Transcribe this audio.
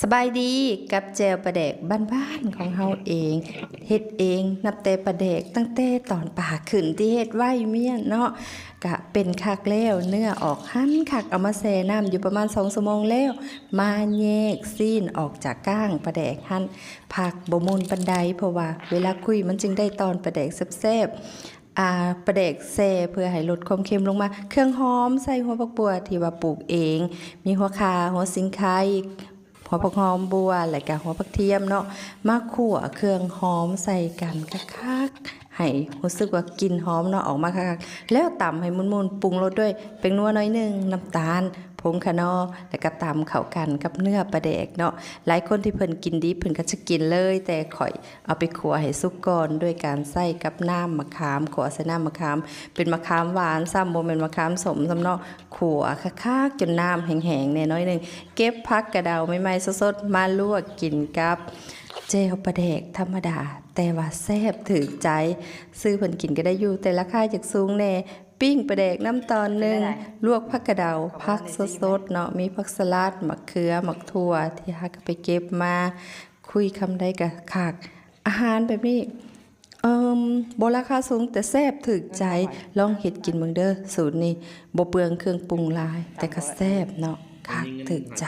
ສະບາຍດີ ກັບແຈ່ວປາແດກບ້ານໆຂອງເຮົາເອງ ເຮັດເອງ ນັບແຕ່ປາແດກ ຕັ້ງແຕ່ຕອນປາຂຶ້ນທີ່ເຮັດໄວ້ ເມຍເນາະ ກະເປັນຄັກແລ້ວ ເນື້ອອອກຫັ້ນຄັກ ເອົາມາແຊ່ນ້ຳຢູ່ປະມານສອງຊົ່ວໂມງແລ້ວ ມາແຍກຊີ້ນອອກຈາກກ້າງປາແດກຫັ້ນ ພັກບໍ່ໝຸ່ນປານໃດ ເພາະວ່າເວລາຄຸຍມັນຈຶ່ງໄດ້ຕອນປາແດກແຊບໆ ອ່າ ປາແດກແຊ່ເພື່ອໃຫ້ລົດຄວາມເຄັມລົງມາ ເຄື່ອງຫອມ ໃສ່ຫົວຜັກບົ່ວທີ່ວ່າປູກເອງ ມີຫົວຂ່າ ຫົວສີໄຄ ຫົວຜັກຫອມບົ່ວ ແລະກະຫົວຜັກທຽມເນາະ ມາຂົ້ວເຄື່ອງຫອມໃສ່ກັນຄັກໆ ໃຫ້ຮູ້ສຶກວ່າກິ່ນຫອມເນາະ ອອກມາຄັກໆ ແລ້ວຕຳໃຫ້ໝຸ່ນໆ ປຸງລົດດ້ວຍແປ້ງນົວໜ້ອຍໜຶ່ງ ນ້ຳຕານ ຜົງຂະໜໍ່ ແລ້ວກະຕຳເຂົ້າກັນກັບເນື້ອປາແດກເນາະ ຫຼາຍຄົນທີ່ເພິ່ນກິນດິບ ເພິ່ນກະຈະກິນເລີຍ ແຕ່ຂ້ອຍ ເອົາໄປຂົ້ວໃຫ້ສຸກກ່ອນ ດ້ວຍການໃຊ້ກັບນ້ຳມະຂາມ ຂົ້ວໃສ່ນ້ຳມະຂາມ ເປັນມະຂາມຫວານຊ້ຳ ບໍ່ແມ່ນມະຂາມສົ້ມຊ້ຳເນາະ ຂົ້ວຄັກໆ ຈົນນ້ຳແຫ້ງໆແດ່ໜ້ອຍໜຶ່ງ ເກັບຜັກກະເດົາໃໝ່ໆ ສົດໆ ມາລວກກິນກັບແຈ່ວປາແດກທຳມະດາ ແຕ່ວ່າແຊບຖືກໃຈ ຊື້ເພິ່ນກິນກະໄດ້ຢູ່ ແຕ່ລາຄາຢາກສູງແດ່ ປີ້ງປາແດກນຳຕອນໜຶ່ງ ເປັນຈັ່ງໃດ? ລວກຜັກກະເດົາ ຜັກສົດໆເນາະ ມີຜັກສະຫຼັດ ໝາກເຂືອ ໝາກຖົ່ວ ທີ່ຫາກະໄປເກັບມາ ຄຸຍຄຳໃດກະຄັກ ອາຫານແບບນີ້ ເອີ່ມ ບໍ່ລາຄາສູງ ແຕ່ແຊບຖືກໃຈ ລອງເຮັດກິນເບິ່ງເດີ ສູດນີ້ ບໍ່ເປືອງເຄື່ອງປຸງຫຼາຍ ແຕ່ກະແຊບເນາະ ຄັກຖືກໃຈ.